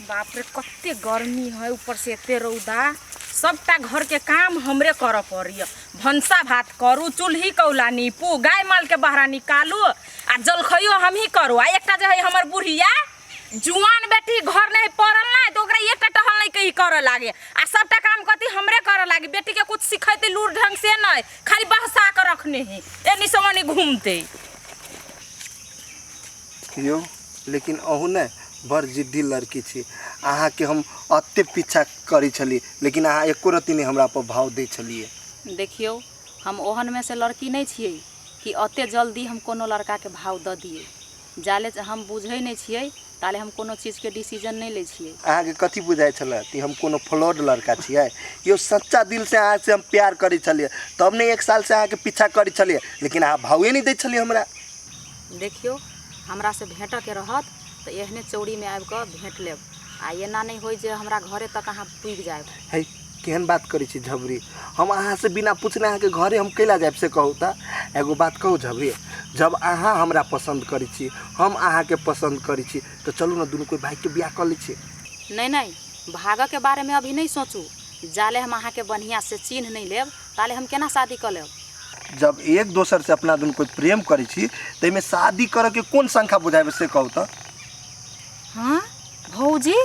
बाप रे, कते गर्मी है, ऊपर से एते रौदा। सबटा घर के काम हमरे करऽ पड़ैया। भनसा भात करू, चूल्ही कौला नीपू, गाय माल के बहरा निकालू आ जलखइयो हमही करू। आ एकटा जे है हमर बुढ़िया जुआन बेटी घर नहीं पड़ल ना, तो ओकरा एकटा टहल नहीं कहीं करऽ लागे आ सबटा काम कथी हमरे करऽ लागे। बेटी के कुछ सिखेते लूर ढंग से नहीं, खाली बहसा के रखने है, एनी से ओनी घूमते। यौ, लेकिन अहूँ ने बड़ जिद्दी लड़की छी। अहाँके हम एते पीछा करै छली, लेकिन अहाँ एको रत्ती नहि हमरा पर भाव दै छलियै। देखियौ, हम ओहनमे से लड़की नहि छियै कि एते जल्दी हम कोनो लड़काके भाव दऽ दियै। जाले हम बुझै नहि छियै ताले हम कोनो चीजके डिसीजन नहि लै छियै। अहाँके कथी बुझाइ छलै कि हम कोनो फ्रॉड लड़का छियै? यौ, सच्चा दिलसँ अहाँसँ हम प्यार करै छलियै, तब ने एक सालसँ अहाँके पीछा करै छलियै, लेकिन अहाँ भावे नहि दै छलियै हमरा। देखियौ, हमरासँ भेँटऽके रहत तऽ एहने चौरीमे आबि कऽ भेँट लेब आ एना नहि होय जे हमरा घरे तक अहाँ पुगि जायब। है, केहन बात करै छी झबरी? हम अहाँसँ बिना पूछने अहाँके घरे हम कैला जायब से कहू तऽ? एगो बात कहू झबरी, जब अहाँ हमरा पसन्द करै छी, हम अहाँके पसन्द करै छी, तऽ चलू ने दुनू कोइ भागिके बियाह कऽ लै छी। नहि नहि, भागऽके बारेमे अभी नहि सोचू। जाले हम अहाँके बढ़िआँसँ चिन्ह नहि लेब ताले हम केना शादी कऽ लेब? जब एक दोसर से अपना दुनू कोई प्रेम करै छी, ताहिमे शादी करऽके कोन शंखा बुझाबै से कहू तऽ? हाँ भौजी,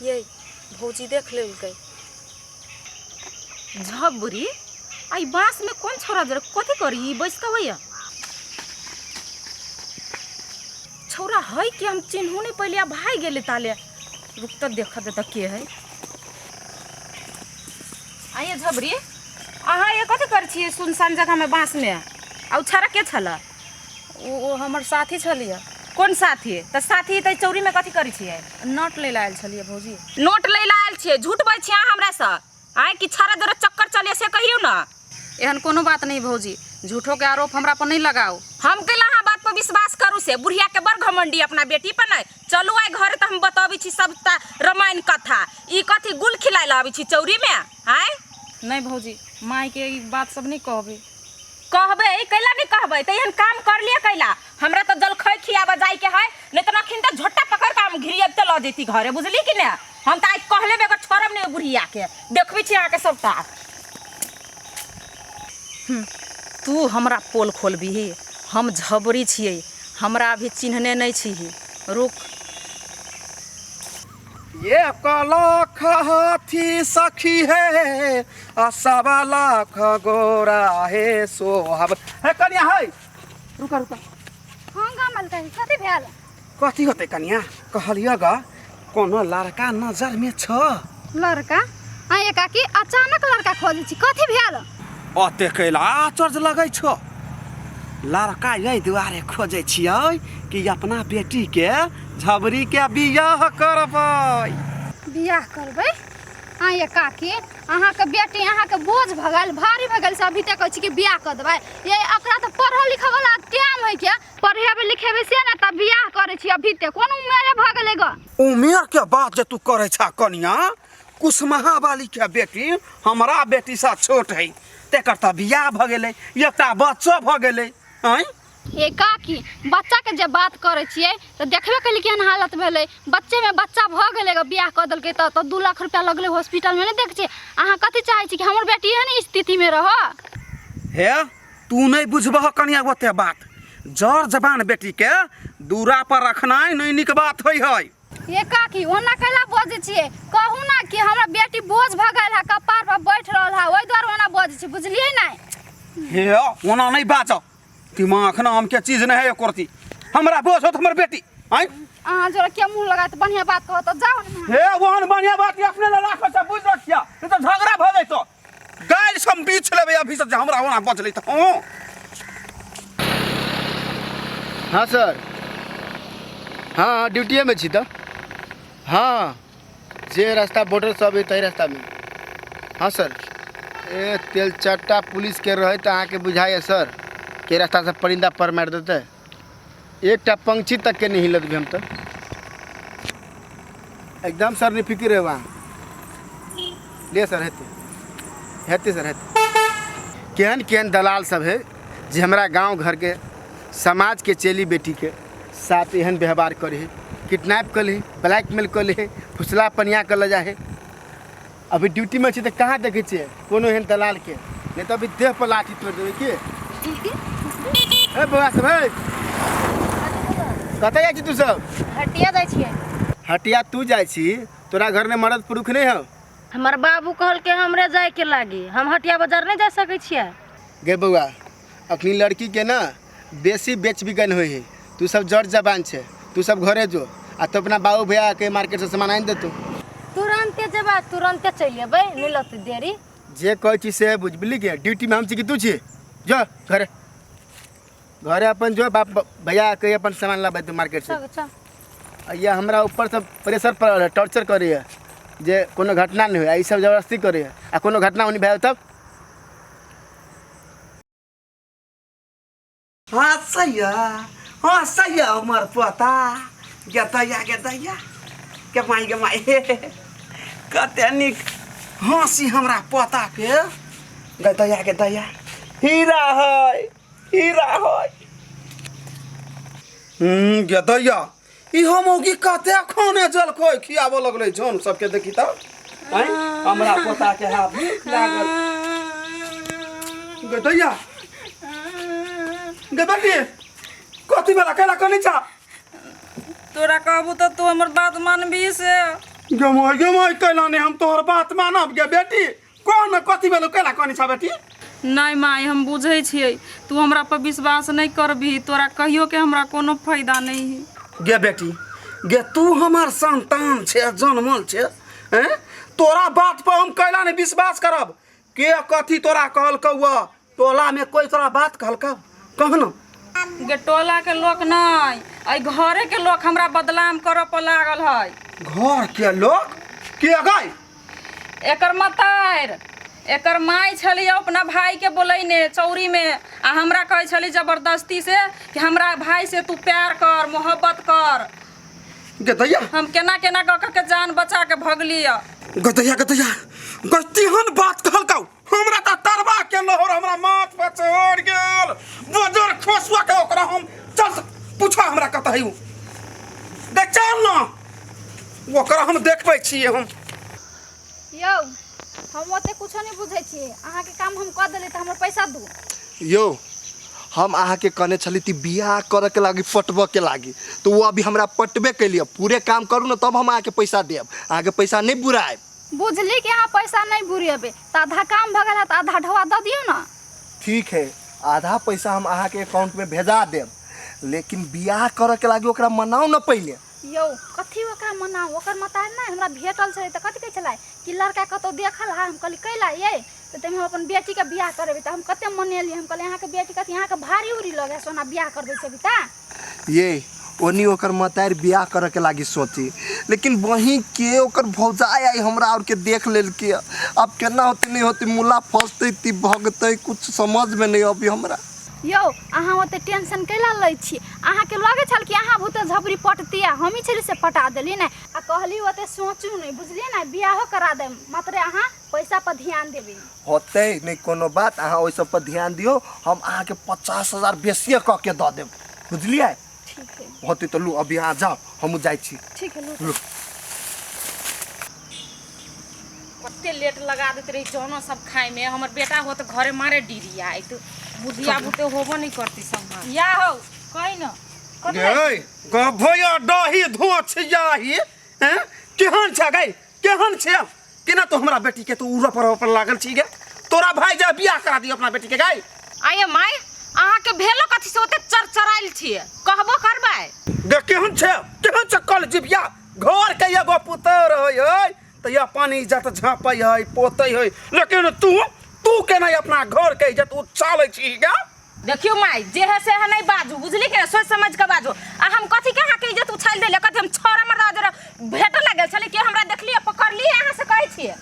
ये भौजी देख लेलकै। झबरी, आ ई बाँस में कोन छोरा जरा कथी करी ई बैस के होइया? छौरा है कि हम चिन्हू नहीं पहले, आ भाग गेलै ताले। रुक तऽ देख दे तऽ के है। आइए झबरी, अहाँ ये कथी करै छियै सुनसान जगहमे बाँसमे? आ ओ छौड़ा के छलै? ओ हमर साथी छलियै। कोन साथी? तऽ साथी तऽ चौरीमे कथी करै छियै? नोट लै लए आयल छलियै भौजी। नोट लै लए आयल छियै? झूठ बजै छियै अहाँ हमरासँ? आँय, कि छौड़ा जरा चक्कर चलिए से कहियौ ने। एहन कोनो बात नहीं भौजी, झूठो के आरोप हमरा पर नहीं लगाओ। हम कैला अहाँ बात पर विश्वास करू से? बुढ़िया के बड़ घमंडी अपना बेटी पर। नहीं, चलू आइ घरे तऽ हम बतबै छी सबटा रामायण कथा। ई कथी गुल खिलाय लए आबै छी चौरी में? आँय। नहीं भौजी, माय के ई बात सब नहीं कहबे। कहबै कैला नहीं कहबै? तऽ एहन काम कर लिअ कैला? हमरा तऽ जलखै खियाबऽ जाइके है, नहीं तऽ अखन तऽ झोटा पकड़ के हम घिरियब तऽ लऽ जैती घरे, बुझली कि ने? हम तऽ आइ कहले बगैर छोड़ब नहीं बुढ़िया के। देखबै छी अहाँके सबटा। तू हमरा पोल खोलबिही? हम झबरी छियै, हमरा अभी चिन्हने नहि छिही, रुक। एक लाख हाथी सखी है आ 1.25 लाख गोरा हे सोहब हे। कनिया है, रुका रुका। हाँ गा मलकाई, कथी भेल? कथी होतै कनिया, कहलियो गा कोनो लड़का नजर में छ? लड़का? आँ काकी, अचानक लड़का खोजै छी, कथी भेल? अते कैला आश्चर्य लगै छो? लड़का एहि दुआरे खोजै छियै कि अपना बेटी के झबरी के बियाह करबै। बियाह करबै? आँ ये काकी, अहाँके बेटी अहाँके बोझ भऽ गेल, भारी भऽ गेल से अभी तक कहै छी कि बियाह कऽ देबै? ये ओकरा तऽ पढ़ल लिखऽ वाला टाइम है के पढ़ेबै लिखेबै से ने, तब बियाह करै छी अभी तक? कोन उमेरे भऽ गेलै ग? उमेर के बात जे तू करै छा कनिया, कुसमहा वाली के बेटी हमरा बेटी से छोट है, तेकर तऽ बियाह भऽ गेलै, एकटा बच्चो भऽ गेलै। आँय हे काकी, बच्चाके जे बात करै छियै तऽ देखबे केली केहन हालत भेलै। बच्चेमे बच्चा भऽ गेलै ग, बियाह कऽ देलकै तऽ 2 लाख रुपया लगलै हॉस्पिटलमे, नहि देखै छियै अहाँ? कथी चाहै छी कि हमर बेटी एहन स्थितिमे रहऽ? हे, तू नहि बुझबह कनिया ओते बात। जर जबान बेटी के दूरा पर रखनाइ नहि नीक बात होइ है। ये काकी, ओना कैला बजै छियै? कहू ना कि हमरा बेटी बोझ भऽ गेल है, कपार पर बैठ रहल है, ओहि दुआरे ओना बजै छी, बुझलियै नहि? हे, ओना नहि बाजऽ, दिमाग नाम के चीज नहि है एकोरती। हमरा बोझ होत हमर बेटी? आँय। अहाँ जोरा के मुँह लगा तऽ बढ़िआँ बात कहत तऽ जाउ ने। हे, ओहन बढ़िया बात अपने लए राखऽ से बुझि रखिया, नहीं तऽ झगड़ा भऽ जैतो। गारि से हम बीछ लेबै अभी से जे हमरा ओना बजलै तऽ। हँ हाँ सर, हाँ हाँ, ड्यूटीएमे छी तऽ। हाँ, जे रास्ता बॉर्डर सब है ताहि रास्तामे। हाँ सर। ए तेल चट्टा पुलिसके रहै तऽ अहाँके बुझाइए सर के रास्तासँ परिन्दा पर मारि देतै? एकटा पंक्षी तकके नहि हिलत भी हम तऽ एकदम सर निफिक्र रहू अहाँ। ले सर, हेतै हेतै सर, हेतै। केहन केहन दलाल सब है जे हमरा गाँव घरके समाजके चेली बेटीके साथ एहन व्यवहार करे है, किडनैप कर ले, ब्लैकमेल कर ले, फुसला पनिया कर ले जाए। अभी ड्यूटी में छी तऽ कहाँ देखै छियै कोनो एहन दलालके, नहीं तऽ अभी देह पर लाठी तोड़ि देबै की। ए बौआ सब, हे कतऽ जाइ छी तू सब? हटिया जाइ छियै। हटिया तू जाइ छी? तोरा घरमे मर्द पुरुष नहि हौ? हमर बाबू कहलकै हमरे जायके लागी, हम हटिया बाजार नहि जा सकै छियै। गे बौआ, अखनी लड़कीके ने बेसी बेच बिकन होइ है, तू सब जड़ जबान छै, तू सब घरे जो आ तो अपना बाबू भैया के मार्केट से सामान आनि देतौ। तुरन्ते जेबै तुरन्ते चलि अयबै, नहि लगतै देरी। जे कहै छी से बुझबली के ड्यूटीमे हम छी कि तू छी? जो घरे, घरे अपन जो बाप भैया के अपन सामान लाबै तू मार्केट से। चल चल। आ हमरा ऊपर सब प्रेशर पर टॉर्चर करैए जे कोनो घटना नहि होइ, आ ई सब जबरदस्ती करैए, आ कोनो घटना होनी भए तब। हाँ सही है, हाँ सही है हमर पोता। गेदैया गेदैया के माई के माई, कते नीक हँसी हमरा पोता के। गेदैया गेदैया हीरा है, हीरा है। गेदैया इहो मौगी कते खाने जल कोई खियाबऽ लगलै जन सबके। देखी तऽ आँय, हमरा पोता के हाथ भूख लागल। गेदैया गे बेटी, कथी भेला? कैला कनी छा? तोरा कहबू तऽ तू हमर बात मानबी से? गे माय गे माय, कैला नहीं हम तोहर बात मानब गे बेटी? कह न कथी भेलौ, कैला कनी छा बेटी? नहि माय, हम बुझै छियै तू हमरा पर विश्वास नहि करबही, तोरा कहियो के हमरा कोनो फायदा नहि है। गे बेटी गे, तू हमर संतान छे, जनमल छे, हैं? तोरा बात पर हम कैला नहीं विश्वास करब? के कथी तोरा कहलकौ? टोला में कोई तोरा बात कहलकौ? कह न। गे टोला के लोक नहि, एहि घरे के लोक हमरा बदनाम करऽ पर लागल है। घर के लोक के गई? एकर मतारि, एकर माय छली अपना भाई के बोलैने चौरी में, आ हमरा कहै छली जबरदस्ती से कि हमरा भाई से तू प्यार कर, मोहब्बत कर। गदैया, हम केना केना कऽ कऽ के जान बचा के भगली। गदैया गदैया गतिहन बात कहलकौ? हमरा तऽ तरबा के लहर हमरा माथ पर चढ़ गेल। बजर खसुआ के ओकरा हम चल पूछा हमरा कतऽ है उ। देख चल न, ओकरा हम देखबै छियै हम। यौ, हम ओते कुछो नहि बुझै छियै, अहाँके काम हम कऽ देली तऽ हमर पैसा दू। यौ, हम अहाँके कहने छली कि बियाह करऽ के लागी पटबऽ के लागी, तऽ ओ अभी हमरा पटबे केलिए। पूरे काम करू ने तब हम अहाँके पैसा देब, अहाँके पैसा नहि बुरायब। बुझली कि अहाँ पैसा नहि बुरेबै तऽ आधा काम भऽ गेल है तऽ आधा ढौआ दऽ दियौ ने। ठीक है, आधा पैसा हम अहाँके अकाउंटमे भेजा देब, लेकिन बियाह करऽ के लागी ओकरा मनाउ ने पहिले। यौ, कथी ओकरा मनाउ? ओकर मतार नहि हमरा भेटल छलै तऽ कथी कहै छलै कि लड़का कतहु देखल है। हम कहली कैला ये? तऽ ताहिमे हम अपन बेटीके बियाह करेबै। तऽ हम कते मनेलियै, हम कहलियै अहाँके बेटी कथी अहाँके भारी उरी लगै सोना बियाह करबै से बिता ये ओनी ओकर मतार बियाह करऽ के लागी सोची, लेकिन वहीं के ओकर भौजाई आई हमरा और के देख लेलके। अब केना होते नहीं होते, मुला फंसते ती भगते, कुछ समझ में नहीं अभी हमरा। यौ, अहाँ ओते टेंशन कैला लै छी? अहाँके लगै छल कि अहाँ भूते झबरी पटती आ हमही छली से पटा देली ने। आ कहली ओते सोचू नहि, बुझलियै ने? बियाहो करा देब, मात्र अहाँ पैसा पर ध्यान देबै। होते नहीं कोनो बात, अहाँ ओहि सब पर ध्यान दियौ, हम अहाँके 50,000 बेसिए कऽ के दऽ देब, बुझलियै? ठीक है। होते तऽ लू, अभी अहाँ जाउ, हमहूँ जाइ छी। ठीक है, लू। कते लेट लगा देते रही जौनो सब खाए में। हमर बेटा हो तो घरे मारे डिरी आइत, बुधिया बुते होबो नहीं करती सब। या हो कही न। गै गभैया दही धोछ जाही हैं, केहन छै गै, केहन छै? केना तो हमरा बेटी के तू उड़ऽ पर पर लागल छी गे? तोरा भाई जा बियाह करा दियो अपना बेटी के गै। आये माय, अहाँके भेलो कथी से ओते चरचराइल छियै? कहबो करबै। गे केहन छै, केहन छै कल जिबिया? घर के एगो पुतोह रहै है तऽ अपन इज्जत झाँपै है, पोतै है, लेकिन तू तू केना अपना घर के इज्जत उछालै छी गे? देखियो माय, जे है से है नहीं बाजू, बुझली के? सोच समझ के बाजू। आ हम कथी के अहाँके इज्जत उछाल देले? कथी हम छोरा मर्दा जरा भेट लागल छलै कि हमरा देखलिए पकड़लिए? अहाँ से कहै छियै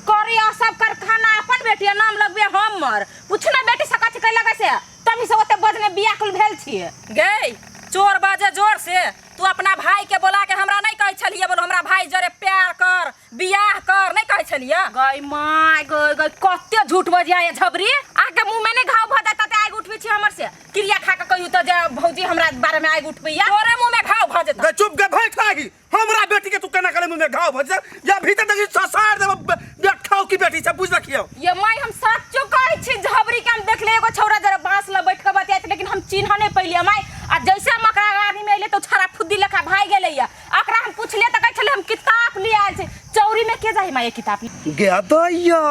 करी आ सब कारखाना अपन बेटी नाम लगबे हमर। पूछ ना बेटी से कथी कैलक से, तभी से ओते बजने बियाकुल भेल छियै। गै चोर बाजे जोर से, तू अपना भाई के बोला के हमरा नहीं कहै छलियै बोलो हमरा भाई जरे प्यार कर बियाह कर, नहीं कहै छलियै? गई my गई गई, कते झूठ बजिया ये झबरी। आके मुंह में नहीं घाव भ जाता ते आग उठबै छी हमर से? क्रिया खा के कहियो त जे भौजी हमरा बारे में आगि उठबैया तोरे मुंह में घाव भ जेतौ गे चुप गे भाई खाही हमरा बेटी के तू केना करे मुंह में घाव भ जा या भीतर देखी ससार देब बेट खाओ की बेटी सब बुझ रखियो ये माई हम सच्चो कहै छी झबरी के हम देखले एगो छौरा जरा बांस ल बैठ के बतियाइत लेकिन हम चिन्ह नहीं पैलिए माई आ जैसे हम एकरा गाड़ी में अइले तो छड़ा फुद्दी लेखा भाग गेलै या एकरा हम पुछलिए त कहै छलै हम किताब ले आयल छी चौरी में के जाई माई किताब गे दैया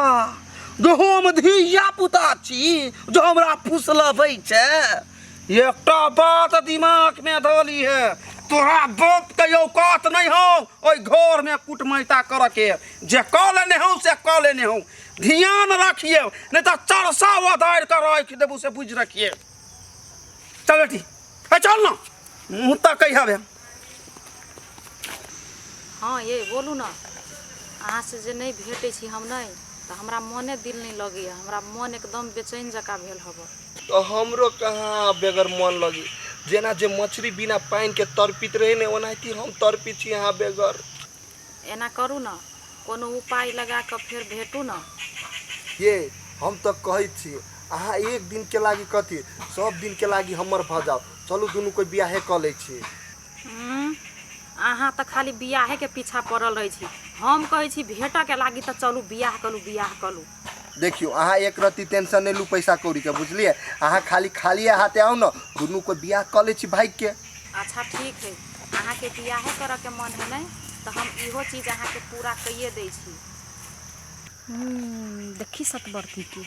जो हम धिया पुता छी जो हमरा फुसलबै छै एकटा बात दिमाग में धली है तोरा बाप के औकात नहीं हो ओहि घर में कुटमैता करऽ के जे कऽ लेने हूँ से कऽ लेने हूँ ध्यान रखिए नहीं तो चरसा उधार कर राखि देबू से बुझि रखिए चल बेटी ए चल ना मुँह तक कही हँ ये बोलू ने अहाँसँ जे नहि भेटै छी हम नहि तऽ हमरा मोने दिल नहि लगैए हमरा मोन एकदम बेचैन जकाँ भेल हबऽ तऽ हमरो कहाँ बेगर मन लगी जेना जे मछली बिना पानिके तड़पित रहे ने ओनाहिते हम तड़पित छी अहाँ बेगर एना करू ने कोनो उपाय लगा कऽ फेर भेटू ने ये हम तऽ कहै छी अहाँ एक दिनके लागि कथी सब दिनके लागि हमर भऽ जाउ चलू दुनू कोइ बियाहे कऽ लै छी अहाँ तऽ खाली बियाहेके पीछा पड़ल रहै छी हम कहै छी भेटऽके लागि तऽ चलू बियाह करू बियाह करू देखियौ अहाँ एक रत्ती टेंशन नहि लू पैसा कौड़ीके बुझलियै अहाँ खाली खालिए हाथे आउ ने दुनू कोइ बियाह कऽ लै छी भागिके अच्छा ठीक है अहाँके बियाहे करऽके मन है नहि तऽ हम इहो चीज अहाँके पूरा कैए दै छी देखी सतबरती के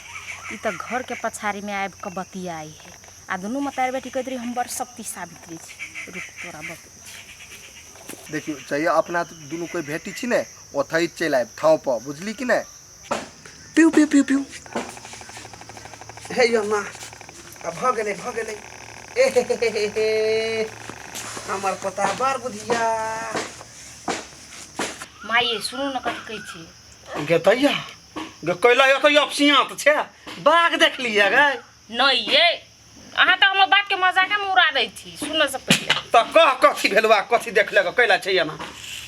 ई तऽ घरके पछाड़ीमे आबि कऽ बतियाइ है आ दुनू मतारी बेटी कहैत रही हम बड़ शक्ति सावित्री छी रुक तोरा बतबै छी देखियौ चाहिए अपना दुनू कोइ भेटी छी ने ओतहि चलि आयब ठाँव पर बुझली कि नहि पिउ पिउ पिउ पिउ हे यौ माँ आ भऽ गेलै भऽ गेलै ए हे हे हे हे हमर पोता बड़ बुधिया माये सुनू ने कथी कहै छी गे दैया गे कैला एतऽ अपसियाँत छै बाघ देखलियै गे नहि ये अहाँ तऽ हमर बातके मजाकेमे उड़ा दै छी सुनऽ से पहिले तऽ कह कथी भेलवा कथी देखले कैला छै एना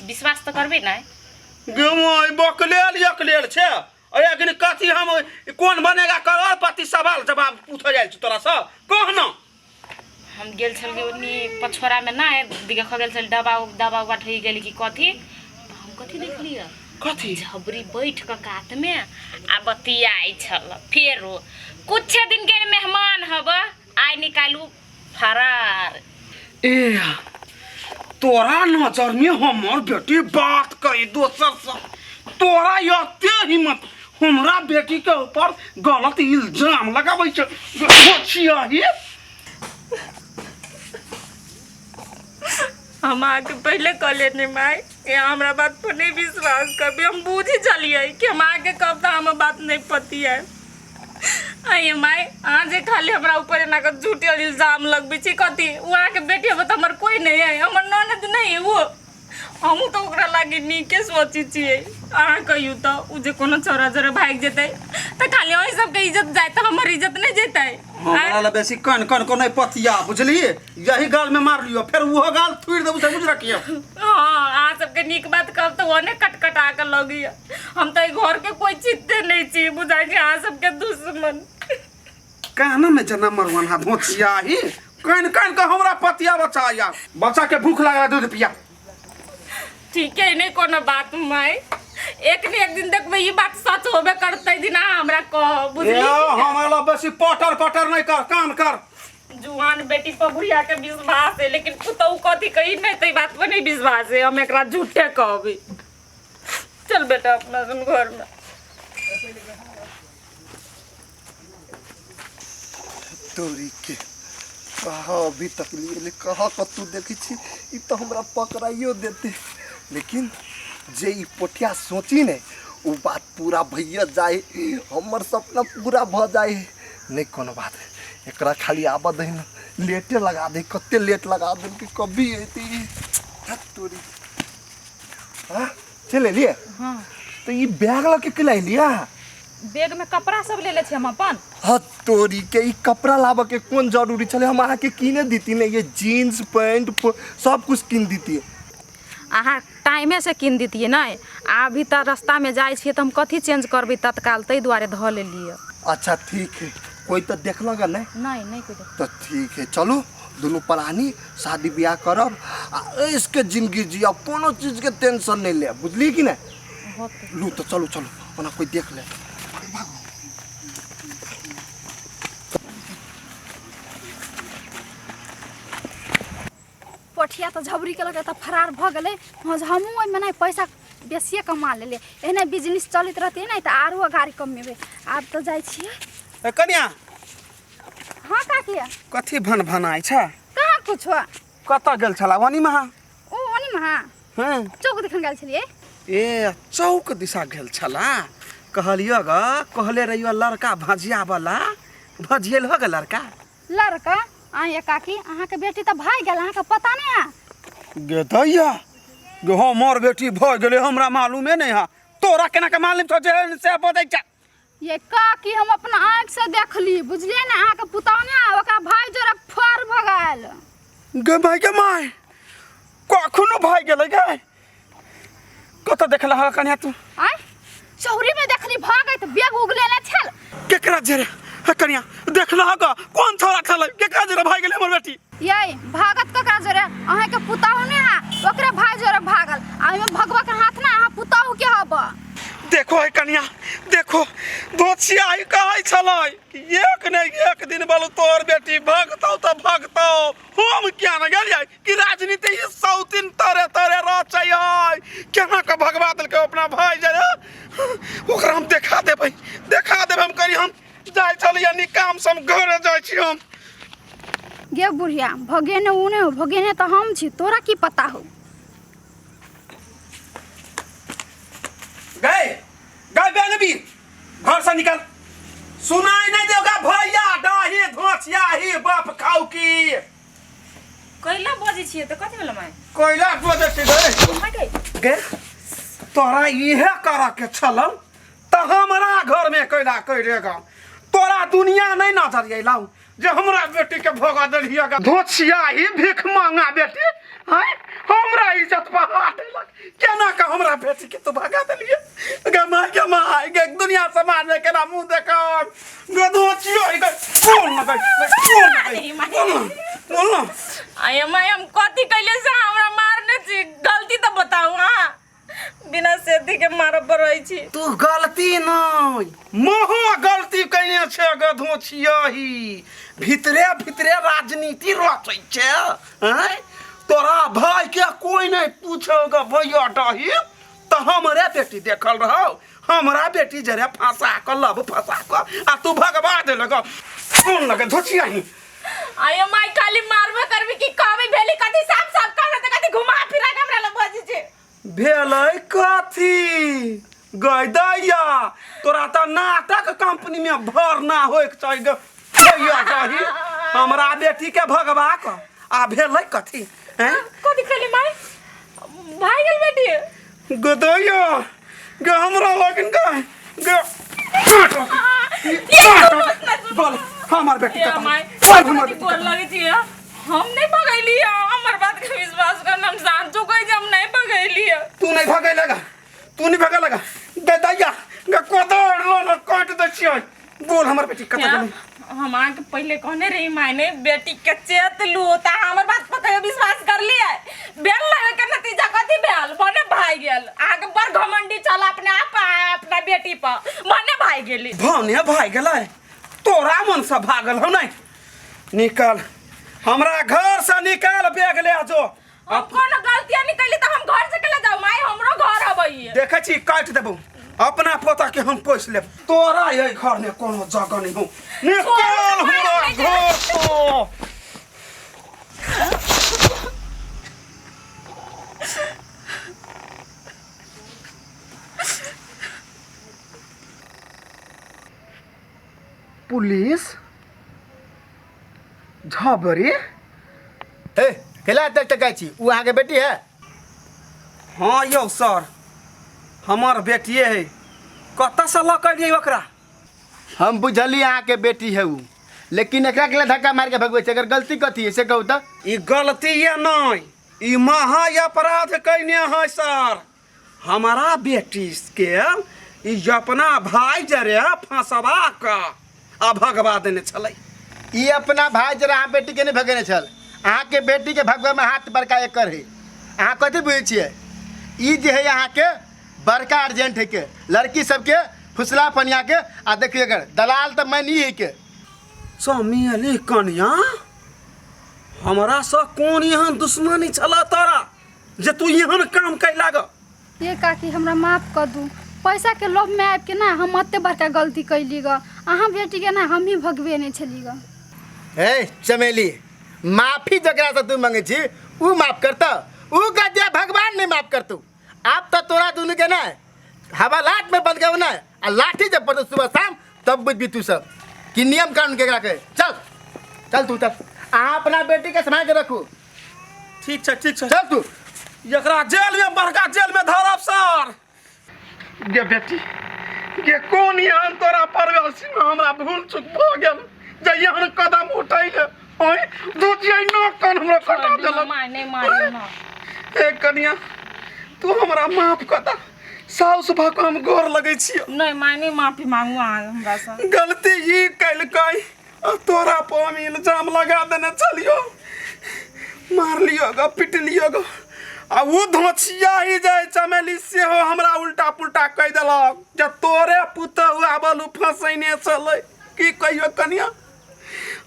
विश्वास तऽ करबै नहि गे माय बकलेल यकलेल छै अरे अखन कथी हम कोन बनेगा करोड़पति सवाल जवाब पूछऽ जाइ छी तोरा से कह न हम गेल छलियै ओन्नी पछोड़ामे नहि देखऽ गेल छलियै दवा दवा उवा ठहि गेल कि कथी तऽ हम कथी देखलियै कथी झबरी बैठ कऽ कातमे आ बतियाइ छल फेरो कुछे दिनके मेहमान हब आइ निकालू फरार ए तोरा नजर में हमर बेटी बात करी दोसर से तोरा एते हिम्मत हमरा बेटी के ऊपर गलत इल्जाम लगाबै छै छियाही हम अहाँके पहिले कहले ने माय कि अहाँ हमरा बात पर नहीं विश्वास करबै हम बुझि छलियै कि हम अहाँके कहब तऽ हमर बात नहीं पतियै आइए माय अहाँ जे खाली हमरा ऊपर एना कऽ झूठे इल्जाम लगबै छी कथी ओ अहाँके बेटी हबे तऽ हमर कोइ नहीं है हमर ननद नहीं है वो हमहूँ तऽ ओकरा लागी नीके सोचै छियै अहाँ कहियौ तऽ ओ जे कोनो छौड़ा जरे भागि जेतै तऽ खाली ओहि सबके इज्जत जाय तऽ हमर इज्जत नहि जेतै हमरा लए बेसी कन कन को नहीं पतिया बुझली यही गाल में मार लियो फिर उहो गाल थुइर देबू से बुझ रखियो हाँ अहाँ सबके नीक बात कहब तऽ ओने कटकटा कऽ लगैया हम तऽ एहि घरके कोइ चिन्हते नहि छी बुझाइ छै अहाँ सबके दुश्मन कान में जना मरवन हा धोतिया ही कन कन के हमरा पतिया बच्चा या बच्चा के भूख लागल दूध पिया ठीक है नहीं कोनो बात माय एक ने एक दिन देखबै ई बात सच होबे करतै दिन अहाँ हमरा कहब ए बुझली हमरा ला बेसी पटर पटर नहीं कर काम कर जुआन बेटी पर बुढ़िया के विश्वास है लेकिन पुतहु कथी कही नहीं तो बात पर नहीं विश्वास है हम एकरा झूठे कहबै चल बेटा अपना सन घर में तोरी के कहाँ अभी तक लिए कहाँ कतू देखै छी ई तऽ हमरा पकड़ाइयो देते लेकिन जे ई पोठिया सोची ने ओ बात पूरा भैया जाए हमर सपना पूरा भऽ जाए नहि कोनो बात एकरा खाली आबऽ दही ने लेटे लगा दे कते लेट लगा देलकै कभी अयतै ई धत् तोरी हाँ चलि एलियै हाँ तऽ ई बैग लऽ के केला एलियै बैग में कपड़ा सब ले ले छी हम अपन हाँ तोरी के ई कपड़ा लाबऽ के कोन जरूरी छलै हम अहाँके कीने देती ने ये जीन्स पैंट सब कुछ कीन देती अहाँ टाइमेसँ कीन दितियै नहि आ अभी तऽ रस्तामे जाइ छियै तऽ हम कथी चेंज करबै तत्काल ताहि दुआरे धऽ लेलियै अच्छा ठीक है कोई तो देखलक नहि नहि नहि कोइ देख तऽ ठीक है चलू दुनू प्राणी शादी बियाह करब आ ऐसके जिंदगी जियब, कोनो चीजके टेंशन नहि लेब, बुझलियै कि नहि? लू तऽ चलू चलू, ओना कोइ देख ले। पोठिया तऽ झबरी के लगे तऽ फरार भऽ गेलै। हँ, जे हमहूँ ओहिमे नहि पैसा बेसिए कमा लेलियै। एहने बिजनेस चलैत रहतै ने तऽ आरो अगाड़ी कमेबै। आब तऽ जाइ छियै। ए कनिया। हँ काकी। कथी भन भनाइ छ? कहाँ कुछो। कतऽ गेल छला ओनी महा? ओ ओनी महा। हँ। चौक देखन गेल छलियै। ए चौक दिशा गेल छला? कहलियो ग, कहले रहियो लड़का भजिया वाला, भजियल हो ग लड़का? लड़का? आँ काकी, अहाँके बेटी तऽ भागि गेल, अहाँके पता नहि है? गे दैया गे, हमर बेटी भऽ गेलै हमरा मालूमे नहि है। तोरा केना के मालूम छौ जे से बजै छ? ये काकी, हम अपना आँखि से देखली, बुझलियै ने? अहाँके पुतहु ने ओकरा भाइ जोरे फर भऽ गेल। गे भाई के माय, कखनो भाग गेलै गे? कतऽ देखल हँ कन्या तू? आय चौरी में देखली भागैत, बैग उगले ने छल। केकरा जेरे हे कन्या देखल हँ ग? कोन छोरा छलै? केकरा जेरे भाग गेलै हमर बेटी? ये भागत ककरा जोरे? अहाँके पुतहु ने है, ओकरे भाई जोरे भागल। आ ओहिमे भगवा के हाथ ना अहाँ पुतहु के हब। देखो हे कन्या देखो, दोछिया ही कहै छलै कि एक ने एक दिन बोलू तोहर बेटी भगतौ तऽ भगतौ। हम किया ने गेलियै कि राजनीति ही सौतीन तरे तरे रचै है। केना के भगवा देलकै अपना भाई जरे, ओकरा हम देखा देबै, देखा देबै हम। करी हम जाइ छलियै नी काम से, हम घरे जाइ छी हम। गे बुढ़िया, भगेने उने हो, भगेने तऽ हम छी, तोरा की पता हो? गए गए बेनबी, घर से निकल, सुनाई नहीं देगा भैया डाही धोचिया ही बाप खाऊ की। कैला बजै छियै तऽ कथी भेलै माय? कोयला बजै छी गए? माय गई। गे तोरा इहे करऽ के छलौ तऽ हमरा घर में कोयला करेगा? तोरा दुनिया नहीं नजर अयलौ जे हमरा बेटी के भोगा देलियै गे। धोचिया ही भीख मांगा बेटी हैं, हमरा इज्जत पर हाथ देलक। केना के हमरा बेटी के तू भगा देलियै गे माय? गे माय गे, दुनिया समाज में केना मुंह देखब गे? धोचिया ही गे, बोल ना गे, बोल ना गे, बोल ना, बोल ना। आय माय, हम कथी कैले से हमरा मारने छी? गलती तऽ बताउ, अहाँ बिना सेती के मारऽ पड़ै छी। तू गलती नहीं, महा गलती कयने छै गे धोछियही। भीतरे भीतरे राजनीति रचै छै आँय। तोरा भाई के कोई नहीं पूछो गे भैया डही, तऽ हमरे बेटी देखल रहो, हमरा बेटी जरे फंसा कऽ लब फंसा कऽ आ तू भगवा देलक। कोन लगे धोछियही? आय माय, खाली मारबे करबी कि कहबे भेली कथी? साफ साफ कहबे तऽ कथी घुमा फिरा के हमरा लग बजै छै? भेलै कथी गै दैया? तोरा तऽ नाटक कंपनी में भरना होइके चाही गे भैया डही, हमरा बेटी के भगवा कऽ आ भेलै कथी हैं? कथी कहली माय? भाग गेल बेटी। गे दैया गे, हमरा लगिन गे गे बोल, हमर बेटी ए कतऽ? माय, बोल हमर कथी बेटी गोर कतऽ? लगै छी, हम नहीं भगैली। हमर बात के विश्वास कर, हम सांचो कहै छी, हम नहीं भगैली। तू नहीं भगै लगा, तू नहीं भगै लगा गे दैया गे, कोदर लो न काट दै छियै। बोल हमर बेटी कतऽ गेलै? हम अहाँके पहिले कहने रही मायने, बेटी के चेत लू, तऽ हमर बात पर कहियो विश्वास कर लिए? भेल लगे के नतीजा कथी भेल? भने भागि गेल। अहाँके बड़ घमंडी छल अपने आप आ अपना बेटी पर, भने भागि गेली। भने भागि गेलै? तोरा मन से भागल हो? नहीं, निकल हमरा घर से, निकल, बैग ले जो। हम कोनो गलती नहीं कैली तऽ हम घर से केला जाऊ माय? हमरो घर हबई। देखै छी, काटि देबौ। अपना पोता के हम पोसि लेब, तोरा एहि घर में कोनो जगह नहीं हो। निकल हमरा घर से। पुलिस झबरी। ए केला तक तकै छी? उ अहाँके बेटी है? हाँ यौ सर, हमर बेटिए है। कतऽसँ लऽ कऽ एलियै ओकरा? हम बुझली अहाँके बेटी है उ, लेकिन एकरा के लिए धक्का मार के भगबै छै? एकर गलती कथी है से कहू तऽ। ई गलती ये नहीं, ई महा अपराध कैने है सर। हमारा बेटी के ई अपना भाई जरे फंसवा कऽ आ भगवा देने छलै। ई अपना भाई जरा अहाँ बेटी के नहीं भगेने छल, अहाँके बेटीके भगवामे हाथ बड़का एकर है। अहाँ कथी बुझै छियै? ई जे है अहाँके बड़का अर्जेंट है के लड़की सबके फुसला फनिया के। आ देखियो एकर दलाल तऽ मैन ई है के। चमेली कनिया, हमरा से कोन एहन दुश्मनी छल तोरा जे तू एहन काम कैला ग? ये काकी, हमरा माफ कर दू। पैसा के लोभ में आबि के ना हम एते बड़का गलती कैली ग। अहाँ बेटी के ना हमही भगबेने छली ग। ए चमेली, माफी जकरा से तू मंगे छी ऊ माफ करता, ऊ गद्या भगवान नहीं माफ करतू। आब तो तोरा दुनू के ना हवालात में बंद कर ना आ लाठी जब पड़तो सुबह शाम तब बुझबी तू सब कि नियम कानून केकरा के। चल चल तू चल, अहाँ अपना बेटी के संभाल के रखू। ठीक छै, ठीक छै। चल तू। एकरा जेल में, बड़का जेल में धरब सर। गे बेटी गे, कोन एहन तोरा परवल में हमरा भूल चूक भऽ गेल जे एहन कदम उठैले? ओय दूजियै न कन हमरा कटा देलक। माय, नहि मारियौ ना। हे कनिया, तू हमरा माफ कऽ दे। साउस भऽ कऽ हम गोर लगै छियौ। नहि माय, नहि माफी मांगू अहाँ हमरासँ। गलती ई केलकै आ तोरा पर हम इल्जाम लगा देने छलियो, मारलियो ग, पिटलियो ग। आ ओ धोछिया ही जाय चमेली सेहो हमरा उल्टा पुल्टा कहि देलक जे तोरे पुतहु आबल उ फंसैने छलै। की कहियो कनिया,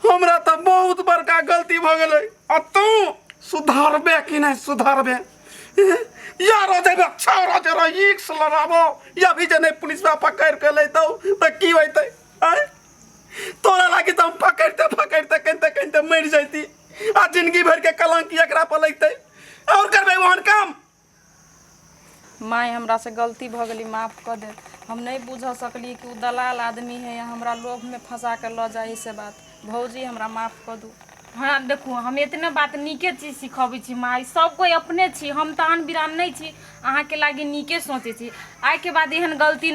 हमरा तऽ बहुत बड़का गलती भऽ गेलै। आ तू सुधारबे कि नहि सुधारबे? या रोजे छओ रोजे रह लड़ाबो या भी जे नहि पुलिसवा पकड़ि के लैतौ तऽ की होइतै? आँय, तोरा लागी तऽ हम पकड़िते पकड़िते कनिते कनिते मरि जैती आ जिंदगी भरि के कलंक एकरा पर लगतै। और करबै ओहन काम? माय, हमरासँ गलती भऽ गेली, माफ कऽ दे। हम नहि बुझ सकली कि ओ दलाल आदमी है या हमरा लोभमे फंसा कऽ लऽ जाइ से बात। भौजी, हमरा माफ कऽ दू। हाँ देखू, हम एतने बात नीके चीज सिखबै छी माय। सब कोइ अपने छी, हम तऽ आन बिरान नहि छी। अहाँके लागी नीके सोचै छी। आइके बाद एहन गलती